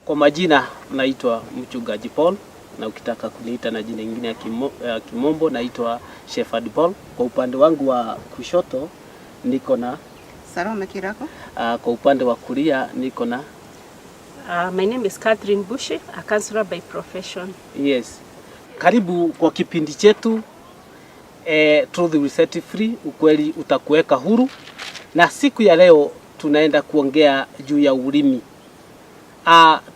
Kwa majina naitwa Mchungaji Paul, na ukitaka kuniita na jina lingine ya kimombo naitwa Shepherd Paul. Kwa upande wangu wa kushoto niko na Salome Kirako. Kwa upande wa kulia niko na My name is Catherine Bushi, a counselor by profession. Yes. Karibu kwa kipindi chetu, Truth Will Set You Free, ukweli utakuweka huru. Na siku ya leo tunaenda kuongea juu ya ulimi.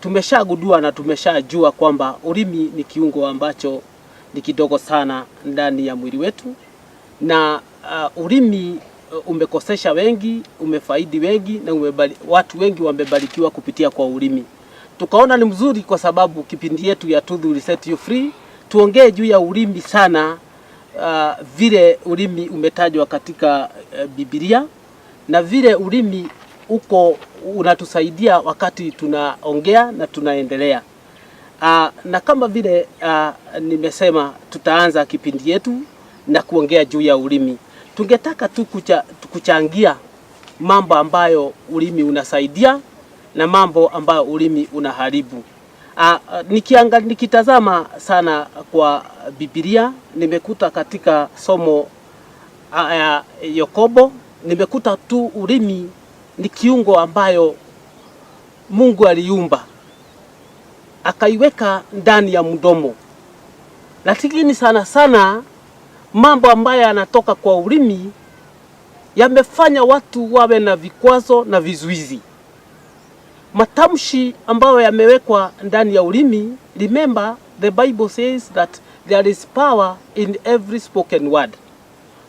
Tumeshagundua na tumeshajua kwamba ulimi ni kiungo ambacho ni kidogo sana ndani ya mwili wetu, na ulimi umekosesha wengi, umefaidi wengi na watu wengi wamebarikiwa kupitia kwa ulimi. Tukaona ni mzuri kwa sababu kipindi yetu ya Truth Will Set You Free tuongee juu ya ulimi sana, vile ulimi umetajwa katika Biblia na vile ulimi uko unatusaidia wakati tunaongea na tunaendelea. Na kama vile nimesema tutaanza kipindi yetu na kuongea juu ya ulimi. Tungetaka tu kuchangia mambo ambayo ulimi unasaidia na mambo ambayo ulimi unaharibu. Nikitazama sana kwa Biblia, nimekuta katika somo ya Yakobo, nimekuta tu ulimi ni kiungo ambayo Mungu aliumba akaiweka ndani ya mdomo, lakini sana sana mambo ambayo yanatoka kwa ulimi yamefanya watu wawe na vikwazo na vizuizi. Matamshi ambayo yamewekwa ndani ya ulimi, remember, the Bible says that there is power in every spoken word.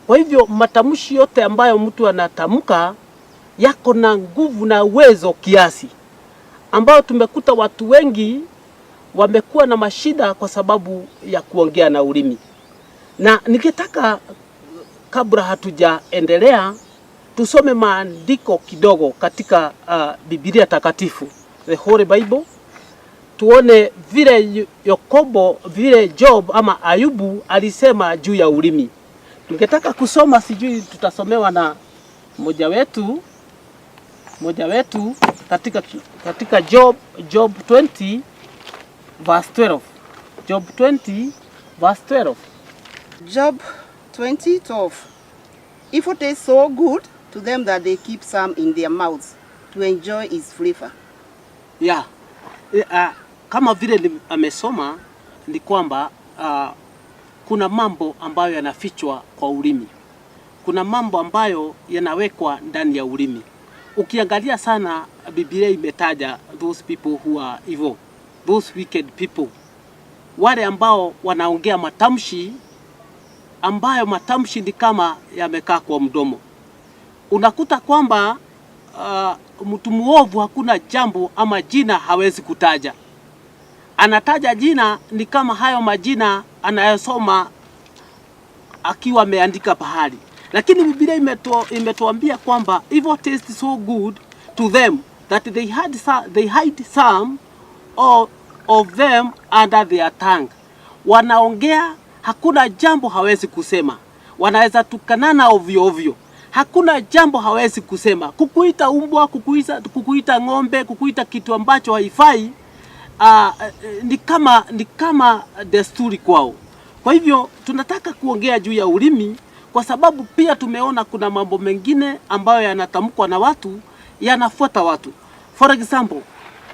Kwa hivyo matamshi yote ambayo mtu anatamka yako na nguvu na uwezo kiasi, ambayo tumekuta watu wengi wamekuwa na mashida kwa sababu ya kuongea na ulimi. Na ningetaka kabla hatujaendelea tusome maandiko kidogo katika Biblia Takatifu, the Holy Bible, tuone vile Yakobo, vile Job ama Ayubu alisema juu ya ulimi. Tungetaka kusoma, sijui tutasomewa na mmoja wetu katika Job 20 verse 12. Job 20 verse 12. Job 20:12. Evil tastes so good to them that they keep some in their mouths to enjoy its flavor. Yeah. Kama vile amesoma ni kwamba kuna mambo ambayo yanafichwa kwa ulimi. Kuna mambo ambayo yanawekwa ndani ya ulimi. Ukiangalia sana, Biblia imetaja those people who are evil, those wicked people, wale ambao wanaongea matamshi ambayo matamshi ni kama yamekaa kwa mdomo. Unakuta kwamba mtu muovu hakuna jambo ama jina hawezi kutaja. Anataja jina ni kama hayo majina anayosoma akiwa ameandika pahali, lakini Biblia imetuambia kwamba evil tastes so good to them that they hide some of them under their tongue. Wanaongea, hakuna jambo hawezi kusema, wanaweza tukanana ovyo ovyo, hakuna jambo hawezi kusema, kukuita umbwa, kukuita ng'ombe, kukuita kitu ambacho haifai, ni kama desturi kwao. Kwa hivyo tunataka kuongea juu ya ulimi kwa sababu pia tumeona kuna mambo mengine ambayo yanatamkwa na watu yanafuata watu. For example,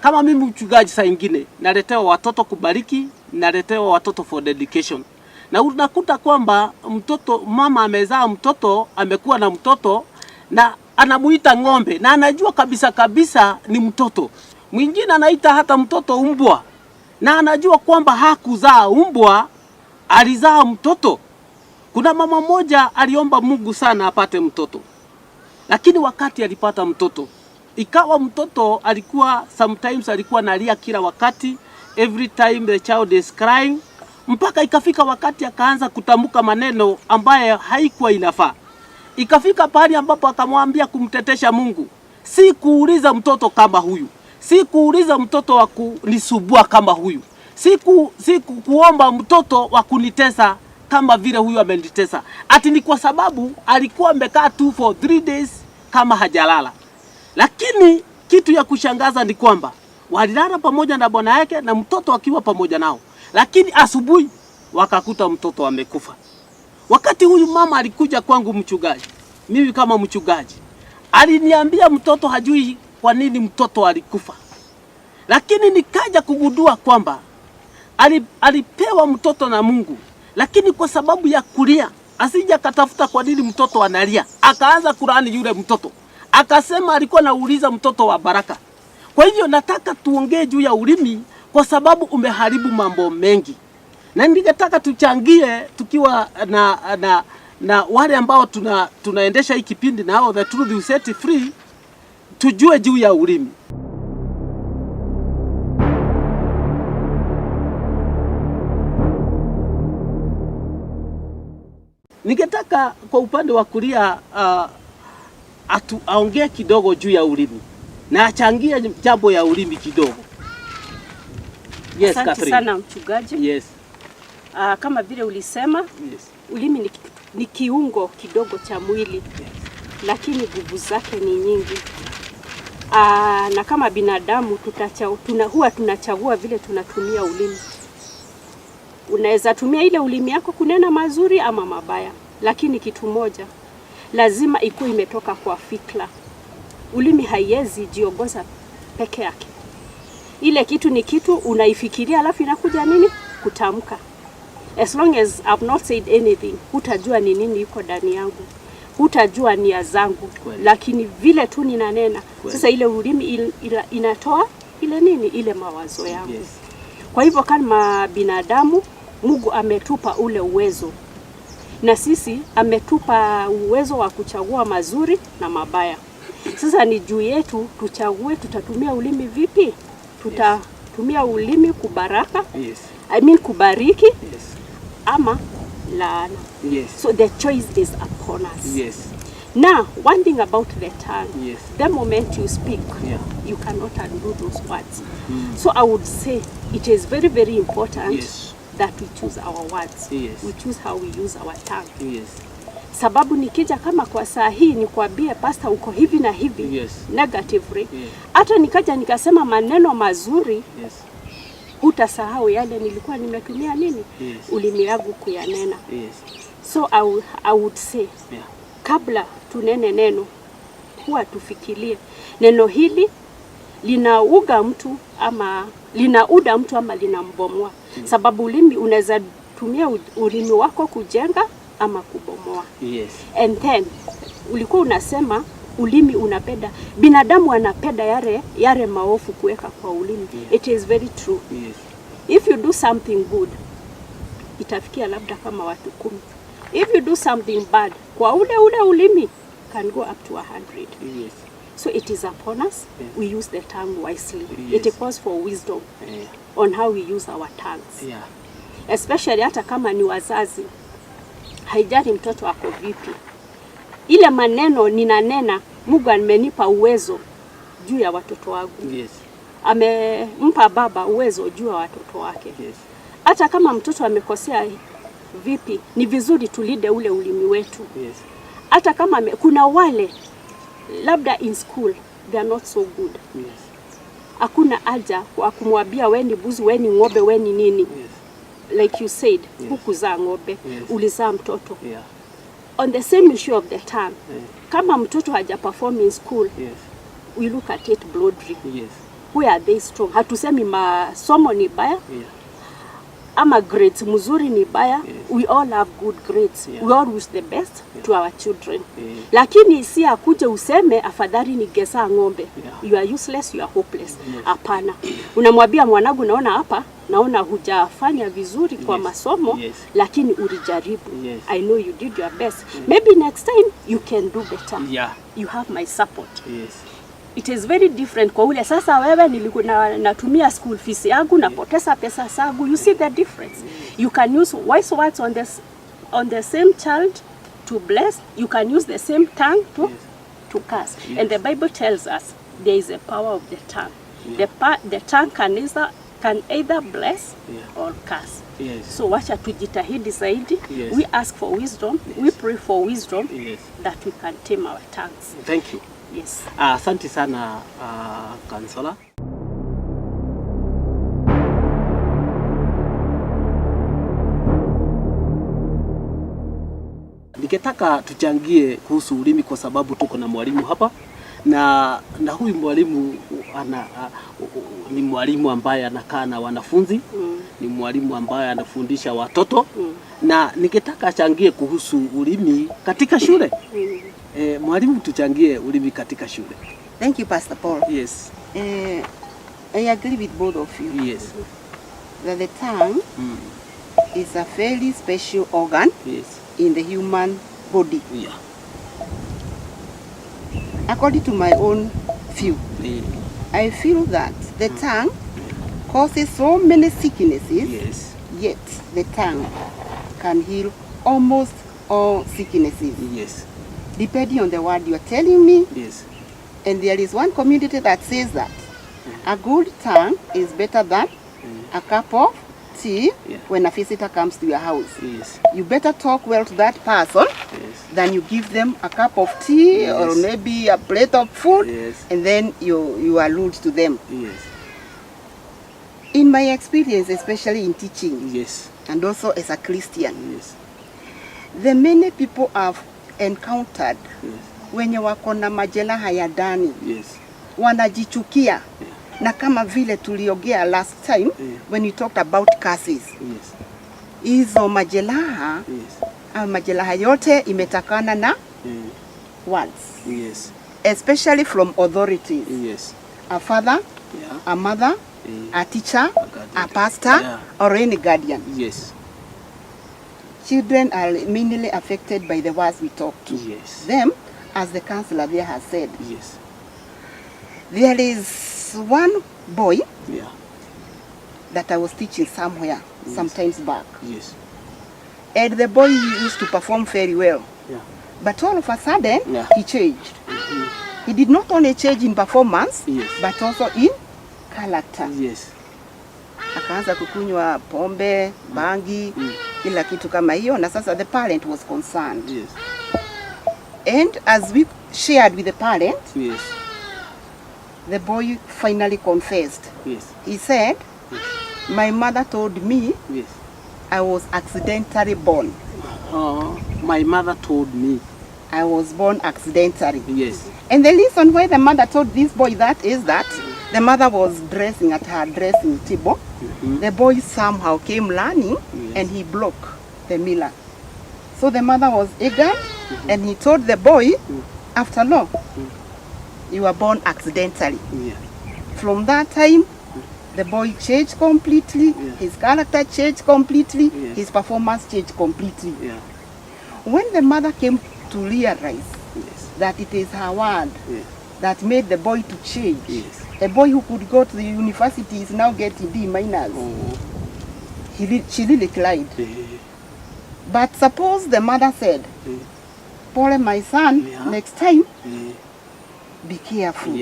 kama mimi mchungaji, saa ingine naletewa watoto kubariki, naletewa watoto for dedication, na unakuta kwamba mtoto, mama amezaa mtoto, amekuwa na mtoto na anamuita ng'ombe na anajua kabisa kabisa ni mtoto. Mwingine anaita hata mtoto umbwa na anajua kwamba hakuzaa umbwa, alizaa mtoto. Kuna mama mmoja aliomba Mungu sana apate mtoto, lakini wakati alipata mtoto, ikawa mtoto alikuwa, sometimes alikuwa analia kila wakati, every time the child is crying, mpaka ikafika wakati akaanza kutamka maneno ambayo haikuwa inafaa. Ikafika pahali ambapo akamwambia kumtetesha Mungu, si kuuliza mtoto kama huyu, si kuuliza mtoto wa kunisumbua kama huyu, si kuomba mtoto wa kunitesa kama vile huyu amenitesa. Ati ni kwa sababu alikuwa amekaa tu for 3 days kama hajalala. Lakini kitu ya kushangaza ni kwamba Walilala pamoja na bwana yake na mtoto akiwa pamoja nao, lakini asubuhi wakakuta mtoto amekufa. Wakati huyu mama alikuja kwangu mchungaji, mimi kama mchungaji, aliniambia mtoto hajui kwa nini mtoto alikufa, lakini nikaja kugundua kwamba alipewa mtoto na Mungu, lakini kwa sababu ya kulia asija akatafuta kwa nini mtoto analia, akaanza kulaani yule mtoto, akasema alikuwa anauliza mtoto wa baraka. Kwa hivyo nataka tuongee juu ya ulimi kwa sababu umeharibu mambo mengi, na ningetaka tuchangie tukiwa na wale ambao tunaendesha hii kipindi nao, The Truth Will Set Free, tujue juu ya ulimi. Ningetaka kwa upande wa kulia aongee kidogo juu ya ulimi na achangie jambo ya ulimi kidogo. Yes, Asante Catherine. Sana mchungaji. Yes. Kama vile ulisema, ulimi ni kiungo kidogo cha mwili, lakini nguvu zake ni nyingi. Na kama binadamu huwa tunachagua vile tunatumia ulimi. Unaweza tumia ile ulimi yako kunena mazuri ama mabaya, lakini kitu moja lazima ikuwe imetoka kwa fikra. Ulimi haiwezi jiongoza peke yake. Ile kitu ni kitu unaifikiria, alafu inakuja nini kutamka. As long as I've not said anything, hutajua ni nini iko ndani yangu, hutajua nia zangu, lakini vile tu ninanena, sasa ile ulimi inatoa ile nini, ile mawazo yangu. Kwa hivyo kama binadamu, Mungu ametupa ule uwezo, na sisi ametupa uwezo wa kuchagua mazuri na mabaya. Sasa ni juu yetu tuchague, tutatumia ulimi vipi? Tutatumia ulimi kubaraka, I mean kubariki, ama laana. So the choice is upon us. Now, one thing about the tongue, the moment you speak, you cannot undo those words. So I would say it is very, very important that we choose our words. We choose how we use our tongue. Sababu nikija kama kwa saa hii nikwambie, "Pastor, uko hivi na hivi," negatively, hata nikaja nikasema maneno mazuri, hutasahau yale nilikuwa nimetumia nini, ulimi wangu kuyanena. So I would say kabla tunene neno, huwa tufikirie neno hili linauga mtu ama linauda mtu ama linambomoa, sababu ulimi unaweza tumia ulimi wako kujenga ama kubomoa. And then ulikuwa unasema ulimi unapenda, binadamu anapenda yale yale maofu kuweka kwa ulimi. It is very true. If you do something good, itafikia labda kama watu 10. If you do something bad, kwa ule ule ulimi can go up to 100. So it is upon us, we use the tongue wisely. It calls for wisdom on how we use our tongues, especially hata kama ni wazazi, haijali mtoto ako vipi, ile maneno ninanena, Mungu amenipa uwezo juu ya watoto wangu, amempa baba uwezo juu ya watoto wake. Hata kama mtoto amekosea vipi, ni vizuri tulinde ule ulimi wetu. Hata kama kuna wale labda in school they are not so good, hakuna haja kwa kumwambia we ni buzi, we ni ng'ombe, we ni nini. Like you said, hukuzaa ng'ombe, ulizaa mtoto. On the same issue of the tongue, kama mtoto haja perform in school, we look at it broadly. Where are they strong? Hatusemi masomo ni baya ama grades mzuri ni baya. We all have good grades. We all wish the best to our children. Lakini si akuje useme afadhali ningezaa ng'ombe. You are useless, you are hopeless. Hapana. Unamwambia, "Mwanangu, naona hapa, naona hujafanya vizuri kwa masomo, lakini ulijaribu. I know you did your best. Maybe next time you can do better. You have my support." It is very different kwa ule sasa wewe nilikuwa natumia school fees yangu, napoteza pesa zangu. You see the difference? You can use wise words on the same child to bless. You can use the same tongue to curse. And the Bible tells us there is a power of the tongue. The tongue can either bless or curse. So wacha tujitahidi zaidi. We ask for wisdom. We pray for wisdom that we can tame our tongues. Thank you. Yes. Asante sana, Counselor. Ningetaka tuchangie kuhusu ulimi kwa sababu tuko na mwalimu hapa na huyu mwalimu ni mwalimu ambaye anakaa na wanafunzi, ni mwalimu ambaye anafundisha watoto, na ningetaka achangie kuhusu ulimi katika shule. Mwalimu, tuchangie ulimi katika shule. Thank you, Pastor Paul. Yes. I agree with both of you that the tongue is a very special organ in the human body. According to my own view, I feel that the tongue causes so many sicknesses, yet the tongue can heal almost all sicknesses, depending on the word you are telling me. And there is one community that says that a good tongue is better than a cup of tea when a visitor comes to your house. You better talk well to that person than you give them a cup of tea or maybe a plate of food and then you are rude to them. In my experience, especially in teaching and also as a Christian, the many people I've encountered wenye wako na majeraha ya ndani wanajichukia na kama vile tuliongea last time when we talked about curses, hizo majeraha au majeraha yote imetokana na words, especially from authorities, a father, a mother, a teacher, A guardian. A pastor, or any guardian. Children are mainly affected by the words we talk to them, as the counselor there has said. There is one boy that I was teaching somewhere sometimes back. And the boy used to perform very well. But all of a sudden, he changed. He did not only change in performance, but also in character. Akaanza kukunywa pombe, bangi, kila kitu kama hiyo, na sasa the parent was concerned. And as we shared with the parent, the boy finally confessed. He said, "My mother told me I was accidentally born." My mother told me. I was born accidentally. And the reason why the mother told this boy that is that the mother was dressing at her dressing table. The boy somehow came running and he broke the mirror. So the mother was eager and he told the boy, "After all, you were born accidentally." From that time, the boy changed completely, his character changed completely, his performance changed completely. When the mother came to realize that it is her word that made the boy to change, a boy who could go to the university is now getting D minus. Oh. She really cried. But suppose the mother said, "Pole, my son, next time, be careful."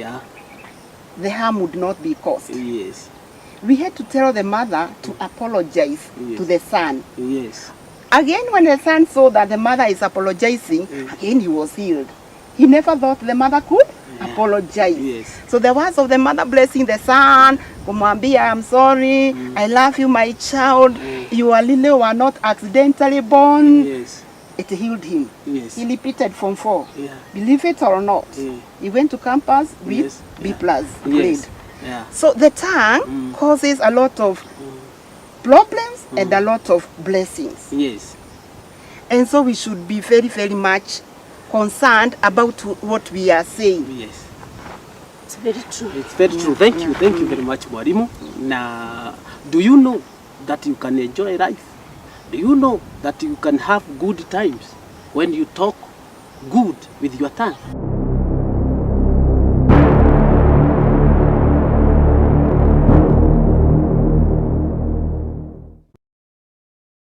The harm would not be caused. We had to tell the mother to apologize to the son. Again, when the son saw that the mother is apologizing, again he was healed. He never thought the mother could apologize. So the words of the mother blessing the son, kumwambia, "I'm sorry, I love you, my child, you are really were not accidentally born." It healed him. He repeated Form 4. Believe it or not, he went to campus with B plus grade. So the tongue causes a lot of problems and a lot of blessings. And so we should be very, very much concerned about what we are saying. It's very true. It's very true. Thank you. Thank you very much, Mwalimu. Na do you know that you can enjoy life? Do you know that you can have good times when you talk good with your tongue?